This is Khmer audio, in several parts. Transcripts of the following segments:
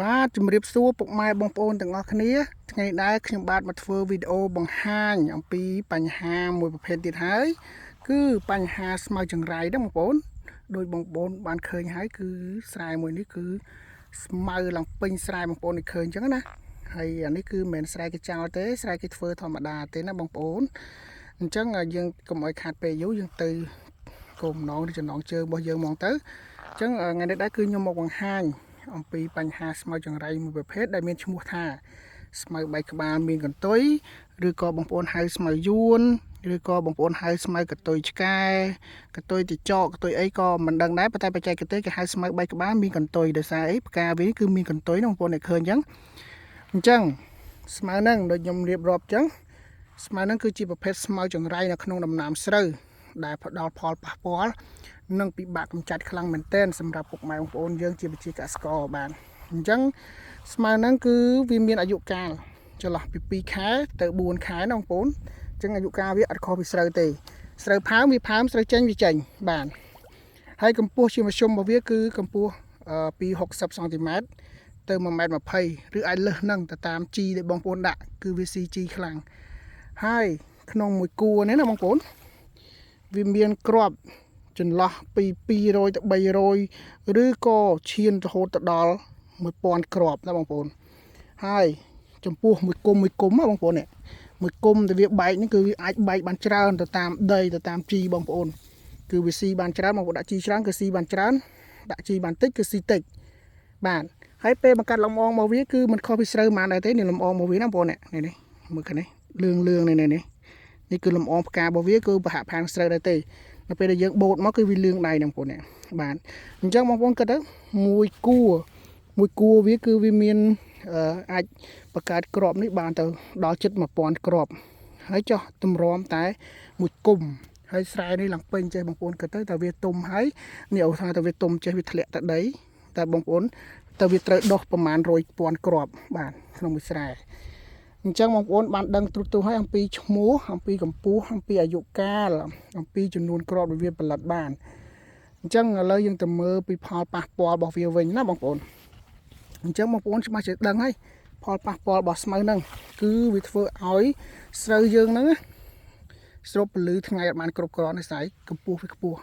បាទជំរាបសួរពុកម៉ែបងប្អូនទាំងអស់គ្នាថ្ងៃនេះដែរខ្ញុំបាទមកធ្វើវីដេអូបង្ហាញអំពីបញ្ហាមួយប្រភេទទៀតហើយគឺបញ្ហាស្មៅចង្រៃហ្នឹងបងប្អូនដោយបងប្អូនបានឃើញហើយគឺស្រែមួយនេះគឺស្មៅឡើងពេញស្រែបងប្អូននេះឃើញអញ្ចឹងណាហើយអានេះគឺមិនមែនស្រែគេចោលទេស្រែគេធ្វើធម្មតាទេណាបងប្អូនអញ្ចឹងយើងកុំឲ្យខាតពេលយូរយើងទៅគោលបំណងឬចំណងជើងរបស់យើងហ្មងទៅអញ្ចឹងថ្ងៃនេះដែរគឺខ្ញុំមកបង្ហាញ អំពីបញ្ហាស្មៅចង្រៃមួយប្រភេទដែលមានឈ្មោះថាស្មៅបែកក្បាលមានកន្ទុយឬក៏បងប្អូនហៅស្មៅយួនឬក៏បងប្អូនហៅស្មៅកន្ទុយឆ្កែកន្ទុយតិចកកន្ទុយអីក៏មិនដឹងដែរប៉ុន្តែបច្ចេកទេសគេហៅស្មៅបែកក្បាលមានកន្ទុយដោយសារអីផ្កាវាគឺមានកន្ទុយណាបងប្អូនអ្នកឃើញអញ្ចឹងអញ្ចឹងស្មៅហ្នឹងដូចខ្ញុំរៀបរាប់អញ្ចឹងស្មៅហ្នឹងគឺជាប្រភេទស្មៅចង្រៃនៅក្នុងដំណាំស្រូវដែលផ្ដល់ផលប៉ះពាល់ និងពិបាកកម្ចាត់ខ្លាំងមែនទែនសម្រាប់ពុកម៉ែបងប្អូនយើងជាប្រជាកសិករបាទអញ្ចឹងស្មៅហ្នឹងគឺវាមានអាយុកាលចន្លោះពី2ខែទៅ4ខែណាបងប្អូនអញ្ចឹងអាយុកាលវាអត់ខុសពីស្រូវទេស្រូវផើមវាផើមស្រូវចេញវាចេញបាទហើយកម្ពស់ជាមធ្យមរបស់វាគឺកម្ពស់ពី60សង់ទីម៉ែត្រទៅ1ម៉ែត្រ20ឬអាចលើសហ្នឹងទៅតាមជីដែលបងប្អូនដាក់គឺវាស៊ីជីខ្លាំងហើយក្នុងមួយគួរនេះណាបងប្អូនវាមានគ្រាប់ ចន្លោះពី200ទៅ300ឬក៏ឈានរហូតទៅដល់1000គ្រាប់ណាបងប្អូនហើយចំពោះមួយគុំមួយគុំណាបងប្អូននេះមួយគុំដែលវាបែកនេះគឺវាអាចបែកបានច្រើនទៅតាមដីទៅតាមជីបងប្អូនគឺវាស៊ីបានច្រើនបងប្អូនដាក់ជីច្រើនគឺស៊ីបានច្រើនដាក់ជីបានតិចគឺស៊ីតិចបាទហើយពេលបង្កាត់លំអងមកវាគឺមិនខុសពីស្រូវប៉ុន្មានដែរទេនេះលំអងមកវាណាបងប្អូននេះនេះមើលខាងនេះលឿងលឿងនេះនេះនេះគឺលំអងផ្ការបស់វាគឺប្រហាក់ផានស្រូវដែរទេនៅពេលដែលយើងបូតមកគឺវាលឿងដៃហ្នឹងបងប្អូននេះបាទអញ្ចឹងបងប្អូនគិតទៅមួយគួរមួយគួរវាគឺវាមានអាចបង្កើតក្របនេះបានទៅដល់ជិត1000ក្របហើយចោះតម្រាំតែមួយគុំហើយស្រែនេះឡើងពេញចេះបងប្អូនគិតទៅតែវាទុំហើយនេះអូថាតែវាទុំចេះវាធ្លាក់ទៅដីតែបងប្អូនតែវាត្រូវដោះប្រមាណ100,000គ្រាប់បាទក្នុងមួយស្រែអញ្ចឹងបងប្អូនបានដឹងទ្រុឌទ្រុសហើយអំពីឈ្មោះអំពីកម្ពស់អំពីអាយុកាលអំពីចំនួនគ្រាប់ដែលវាផលិតបានអញ្ចឹងឥឡូវយើងទៅមើលពីផលប៉ះពាល់របស់វាវិញណាបងប្អូនអញ្ចឹងបងប្អូនច្បាស់ជាដឹងហើយផលប៉ះពាល់របស់ស្មៅហ្នឹងគឺវាធ្វើឲ្យស្រូវយើងហ្នឹងស្រូបពលឺថ្ងៃអត់បានគ្រប់គ្រាន់ទេស្អីកម្ពស់វាខ្ពស់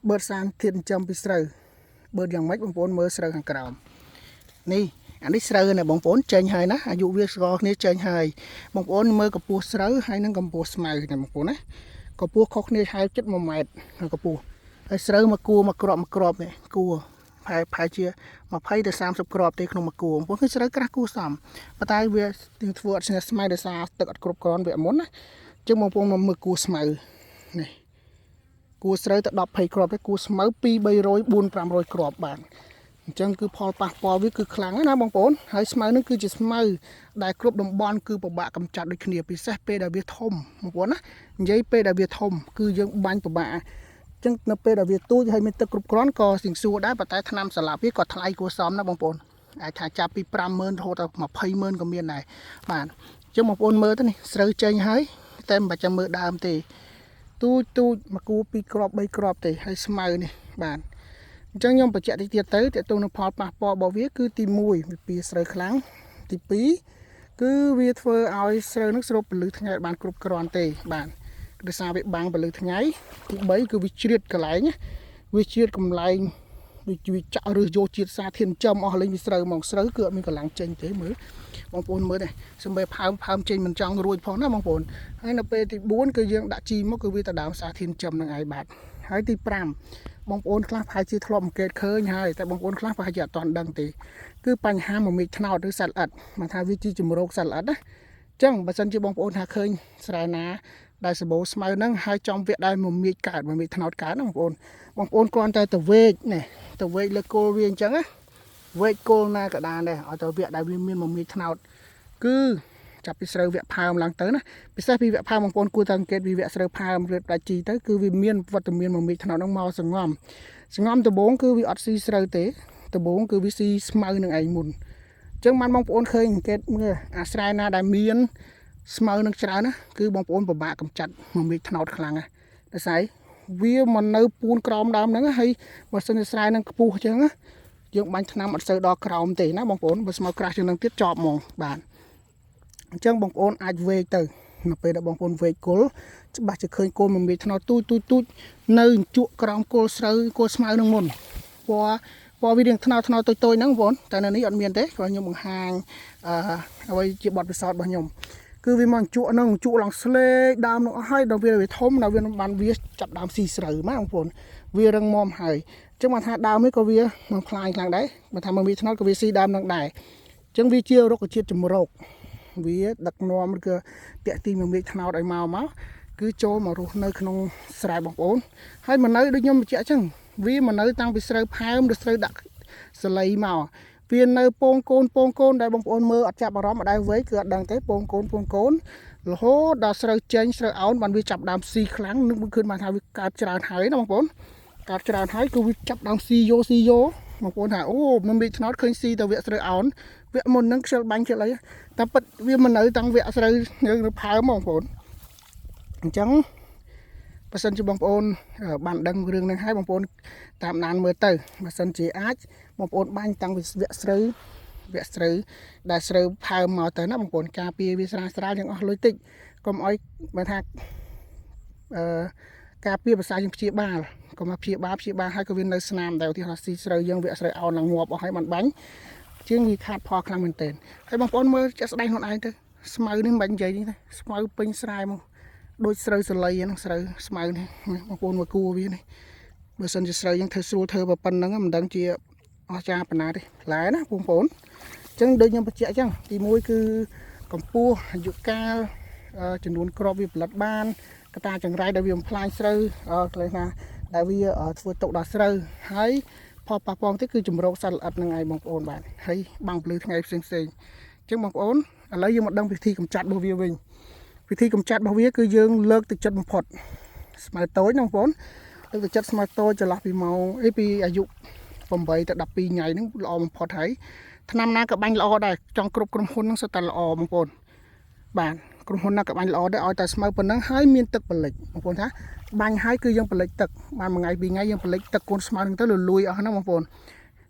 បឺតសារធាតុចិញ្ចឹមពីស្រូវបឺតយ៉ាងម៉េចបងប្អូនមើលស្រូវខាងក្រោមនេះអានេះស្រូវណាបងប្អូនចេញហើយណាអាយុវាស្គាល់គ្នាចេញហើយបងប្អូនមើលកម្ពស់ស្រូវហើយនិងកម្ពស់ស្មៅណាបងប្អូនណាកម្ពស់ខុសគ្នាហើយជិត1ម៉ែត្រកម្ពស់ហើយស្រូវមកគួរមកក្របមកក្របនេះគួរផែផែជា20ទៅ30គ្រាប់ទេក្នុងមួយគួរបងប្អូនគឺស្រូវក្រាស់គួរសមប៉ុន្តែវាធ្វើអត់ឈ្នះស្មៅដោយសារទឹកអត់គ្រប់គ្រាន់វាមុនណាអញ្ចឹងបងប្អូនមកមើលគួរស្មៅនេះគួរស្រូវទៅ10 20គ្រាប់ទេគួរស្មៅ2 300 4 500គ្រាប់បាទអញ្ចឹងគឺផលប៉ះពាល់វាគឺខ្លាំងណាស់បងប្អូនហើយស្មៅនឹងគឺជាស្មៅដែលគ្រប់តំបន់គឺពិបាកកម្ចាត់ដូចគ្នាពិសេសពេលដែលវាធំបងប្អូនណានិយាយពេលដែលវាធំគឺយើងបាញ់ពិបាកអញ្ចឹងនៅពេលដែលវាទូចហើយមានទឹកគ្រប់គ្រាន់ក៏សៀងសួរដែរប៉ុន្តែថ្នាំសាឡាប់វាក៏ថ្លៃគួរសមណាបងប្អូនអាចថាចាប់ពី50000រហូតដល់200,000ក៏មានដែរបាទអញ្ចឹងបងប្អូនមើលទៅនេះស្រូវចេញហើយតែមិនបាច់ចាំមើលដើមទេទូចទូចមកគូ2គ្រាប់3គ្រាប់ទេហើយស្មៅនេះបាទអញ្ចឹងខ្ញុំបញ្ជាក់តិចទៀតទៅតើតើនឹងផលប៉ះពាល់របស់វាគឺទី1វាពីស្រូវខ្លាំងទី2គឺវាធ្វើឲ្យស្រូវនឹងស្រូបពលឺថ្ងៃបានគ្រប់គ្រាន់ទេបាទដោយសារវាបាំងពលឺថ្ងៃទី3គឺវាជ្រៀតកន្លែងវាជ្រៀតកន្លែងដូចវាចាក់ឬយកជាតិសារធាតុចិញ្ចឹមអស់លេងវាស្រូវហ្មងស្រូវគឺអត់មានកម្លាំងចេញទេមើលបងប្អូនមើលទេសំបីផើមផើមចេញមិនចង់រួចផងណាបងប្អូនហើយនៅពេលទី4គឺយើងដាក់ជីមកគឺវាទៅដើមសារធាតុចិញ្ចឹមនឹងឯងបាទហើយទី5បងប្អូនខ្លះប្រហែលជាធ្លាប់អង្កេតឃើញហើយតែបងប្អូនខ្លះប្រហែលជាអត់ទាន់ដឹងទេគឺបញ្ហាមមាចត្នោតឬសត្វល្អិតមកថាវាជាជំរកសត្វល្អិតណាអញ្ចឹងបើសិនជាបងប្អូនថាឃើញស្រែណាដែលសម្បូរស្មៅហ្នឹងហើយចំវគ្គដែលមមាចកើតមមាចត្នោតកើតណាបងប្អូនបងប្អូនគ្រាន់តែទៅវែកនេះទៅវែកលើគោលវាអញ្ចឹងណាវែកគោលណាក៏បានដែរឲ្យទៅវគ្គដែលវាមានមមាចត្នោតគឺចាប់ពីស្រូវវគ្គផើមឡើងទៅណាពិសេសពីវគ្គផើមបងប្អូនគួរតែអង្កេតពីវគ្គស្រូវផើមឬផ្ដាច់ជីទៅគឺវាមានវត្តមានមមាចត្នោតហ្នឹងមកសងំសងំដំបូងគឺវាអត់ស៊ីស្រូវទេដំបូងគឺវាស៊ីស្មៅនឹងឯងមុនអញ្ចឹងបានបងប្អូនឃើញអង្កេតមើលអាស្រែណាដែលមានស្មៅនឹងច្រើនណាគឺបងប្អូនពិបាកកម្ចាត់មមាចត្នោតខ្លាំងណាដោយសារវាមកនៅពួនក្រោមដើមហ្នឹងហើយបើសិនជាស្រែនឹងខ្ពស់អញ្ចឹងណា យើងបាញ់ថ្នាំអត់សូវដល់ក្រោមទេណាបងប្អូនបើស្មៅក្រាស់ជាងនឹងទៀតចប់ហ្មងបាទអញ្ចឹងបងប្អូនអាចវេកទៅនៅពេលដែលបងប្អូនវេកគល់ច្បាស់ជាឃើញគល់មមាចថ្នោតទូចទូចទូចនៅជក់ក្រោមគល់ស្រូវគល់ស្មៅនឹងមុនពណ៌ពណ៌វារៀងថ្នោតថ្នោតតូចតូចហ្នឹងបងប្អូនតែនៅនេះអត់មានទេគាត់ខ្ញុំបង្ហាញអឺអ្វីជាបទពិសោធន៍របស់ខ្ញុំគឺវាមកជក់ហ្នឹងជក់ឡើងស្លេកដើមនោះអស់ហើយដល់វាវាធំដល់វាបានវាចាប់ដើមស៊ីស្រូវមកបងប្អូនវារឹងមាំហើយអញ្ចឹងបានថាដើមនេះក៏វាមិនផ្លាញខ្លាំងដែរបើថាមមាចថ្នោតក៏វាស៊ីដើមនឹងដែរអញ្ចឹងវាជារុក្ខជាតិចម្រុកវាដឹកនាំឬក៏តាក់ទាញមមាចថ្នោតឲ្យមកមកគឺចូលមករស់នៅក្នុងស្រែបងប្អូនហើយមកនៅដូចខ្ញុំបញ្ជាក់អញ្ចឹងវាមកនៅតាំងពីស្រូវផើមឬស្រូវដាក់សលៃមកវានៅពងកូនពងកូនដែលបងប្អូនមើលអត់ចាប់អារម្មណ៍អត់ដែលវ័យគឺអត់ដឹងទេពងកូនពងកូនរហូតដល់ស្រូវចេញស្រូវអោនបានវាចាប់ដើមស៊ីខ្លាំងនឹងឃើញបានថាវាកើតច្រើនហើយណាបងប្អូនកើតច្រើនហើយគឺវាចាប់ដើមស៊ីយោស៊ីយោបងប្អូនថាអូមមាចថ្នោតឃើញស៊ីទៅវគ្គស្រូវអោនវគ្គមុនហ្នឹងខ្ជិលបាញ់ខ្ជិលអីតែពិតវាមិននៅតាំងវគ្គស្រូវយើងនៅផើមបងប្អូនអញ្ចឹងបើសិនជាបងប្អូនបានដឹងរឿងហ្នឹងហើយបងប្អូនតាមដានមើលទៅបើសិនជាអាចបងប្អូនបាញ់តាំងពីវគ្គស្រូវវគ្គស្រូវដែលស្រូវផើមមកទៅណាបងប្អូនការពារវាស្រាលស្រាលយ៉ាងអស់លុយតិចកុំឲ្យបើថាអឺការពារភាសាយើងព្យាបាលកុំថាព្យាបាលព្យាបាលហើយក៏វានៅស្នាមដែរឧទាហរណ៍ស៊ីស្រូវយើងវគ្គស្រូវអោនឡើងងាប់អស់ហើយបានបាញ់ជាងវាខាតផលខ្លាំងមែនទែនហើយបងប្អូនមើលជាក់ស្ដែងខ្លួនឯងទៅស្មៅនេះមិនបាច់និយាយទេស្មៅពេញស្រែមកដូចស្រូវសលៃហ្នឹងស្រូវស្មៅនេះបងប្អូនមកគួរវានេះបើសិនជាស្រូវយើងធ្វើស្រួលធ្វើប៉ុណ្្នឹងមិនដឹងជាអស្ចារ្យប៉ុណ្ណាទេផ្លែណាបងប្អូនអញ្ចឹងដូចខ្ញុំបញ្ជាក់អញ្ចឹងទី1គឺកម្ពស់អាយុកាលចំនួនគ្រាប់វាផលិតបានកតាចង្រៃដែលវាបំផ្លាញស្រូវកន្លែងណាដែលវាធ្វើទុកដល់ស្រូវហើយផលប៉ះពាល់ទៀតគឺជំរកសត្វល្អិតនឹងឯងបងប្អូនបាទហើយបាំងពលឺថ្ងៃផ្សេងផ្សេងអញ្ចឹងបងប្អូនឥឡូវយើងមកដឹងវិធីកម្ចាត់របស់វាវិញវិធីកម្ចាត់របស់វាគឺយើងលើកទឹកចិត្តបំផុតស្មៅតូចណាបងប្អូនលើកទឹកចិត្តស្មៅតូចចន្លោះពីម៉ោងអីពីអាយុ8ទៅ12ថ្ងៃហ្នឹងល្អបំផុតហើយថ្នាំណាក៏បាញ់ល្អដែរចង់គ្រប់ក្រុមហ៊ុនហ្នឹងសុទ្ធតែល្អបងប្អូនបាទក្រុមហ៊ុនណាក៏បាញ់ល្អដែរឲ្យតែស្មៅប៉ុណ្ណឹងហើយមានទឹកផលិចបងប្អូនថាបាញ់ហើយគឺយើងផលិចទឹកបានមួយថ្ងៃពីរថ្ងៃយើងផលិចទឹកកូនស្មៅហ្នឹងទៅលលួយអស់ហ្នឹងបងប្អូន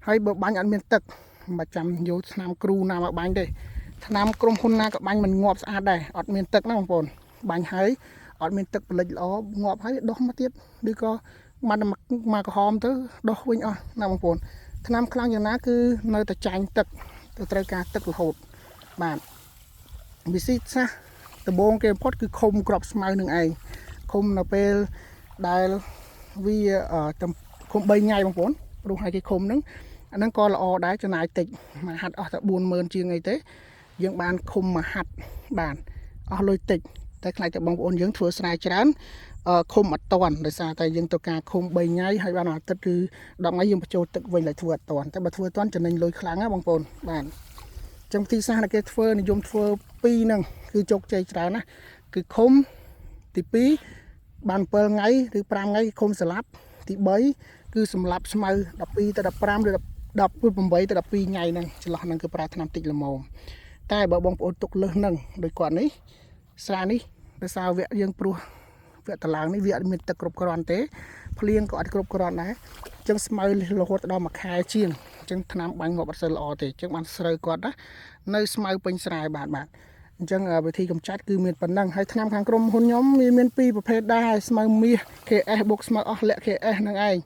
ហើយបើបាញ់អត់មានទឹកមិនបាច់ចាំយកថ្នាំគ្រូណាមកបាញ់ទេថ្នាំក្រុមហ៊ុនណាក៏បាញ់មិនងាប់ស្អាតដែរអត់មានទឹកណាបងប្អូនបាញ់ហើយអត់មានទឹកផលិចល្អងាប់ហើយដោះមកទៀតឬក៏បានមកក្រហមទៅដោះវិញអស់ណាបងប្អូនថ្នាំខ្លាំងយ៉ាងណាគឺនៅតែចាញ់ទឹកទៅត្រូវការទឹករហូតបាទវិធីសាស្ត្រដំបូងគេបំផុតគឺឃុំក្របស្មៅនឹងឯងឃុំនៅពេលដែលវាឃុំ3ថ្ងៃបងប្អូនព្រោះឲ្យគេឃុំហ្នឹងអាហ្នឹងក៏ល្អដែរចំណាយតិចមួយហាត់អស់តែ40000ជាងអីទេយើងបានឃុំមួយហាត់បានអស់លុយតិចតែខ្លាចតែបងប្អូនយើងធ្វើស្រែច្រើនឃុំអត់តាន់ដោយសារតែយើងត្រូវការឃុំ3ថ្ងៃហើយបានអាទិត្យគឺ10ថ្ងៃយើងបញ្ចូលទឹកវិញlạiធ្វើអត់តាន់តែបើធ្វើតាន់ចំណេញលុយខ្លាំងណាបងប្អូនបាទចឹងទីសាស្ត្រដែលគេធ្វើនិយមធ្វើពីរហ្នឹងគឺជោគជ័យច្រើនណាគឺឃុំទី2បាន7ថ្ងៃឬ5ថ្ងៃឃុំស្លាប់ទី3គឺសម្លាប់ស្មៅ12ទៅ15ឬ18ទៅ12ថ្ងៃហ្នឹងចន្លោះហ្នឹងគឺប្រើថ្នាំតិចល្មមតែបើបងប្អូនទុកលើសហ្នឹងដោយគាត់នេះស្រានេះដោយសារវគ្គយើងព្រោះវគ្គតឡើងនេះវាអត់មានទឹកគ្រប់គ្រាន់ទេភ្លៀងក៏អត់គ្រប់គ្រាន់ដែរអញ្ចឹងស្មៅរហូតដល់មួយខែជាងអញ្ចឹងថ្នាំបាញ់ងាប់អត់សូវល្អទេអញ្ចឹងបានស្រូវគាត់ណានៅស្មៅពេញស្រែបាទបាទអញ្ចឹងវិធីកម្ចាត់គឺមានប៉ុណ្ណឹងហើយថ្នាំខាងក្រុមហ៊ុនខ្ញុំមានពីរប្រភេទដែរស្មៅមាស KS បុកស្មៅអស់លាក់ KS ហ្នឹងឯង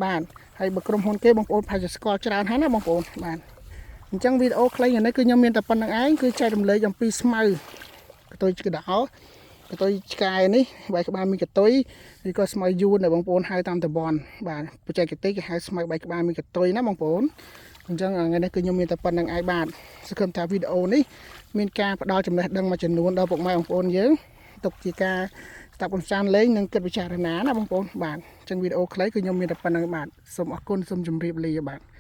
បាទហើយបើក្រុមហ៊ុនគេបងប្អូនប្រហែលជាស្គាល់ច្រើនហើយណាបងប្អូនបាទអញ្ចឹងវីដេអូខ្លីនេះគឺខ្ញុំមានតែប៉ុណ្្នឹងឯងគឺចែករំលែកអំពីស្មៅកតុយកដោកតុយឆ្កែនេះបែកក្បាលមានកតុយឬក៏ស្មៅយួនដែលបងប្អូនហៅតាមតំបន់បាទបច្ចេកទេសគេហៅស្មៅបែកក្បាលមានកតុយណាបងប្អូនអញ្ចឹងថ្ងៃនេះគឺខ្ញុំមានតែប៉ុណ្្នឹងឯងបាទសង្ឃឹមថាវីដេអូនេះមានការផ្ដល់ចំណេះដឹងមួយចំនួនដល់ពុកម៉ែបងប្អូនយើងទុកជាការស្ដាប់កម្សាន្តលេងនិងគិតពិចារណាណាបងប្អូនបាទអញ្ចឹងវីដេអូខ្លីគឺខ្ញុំមានតែប៉ុណ្្នឹងបាទសូមអរគុណសូមជម្រាបលាបាទ។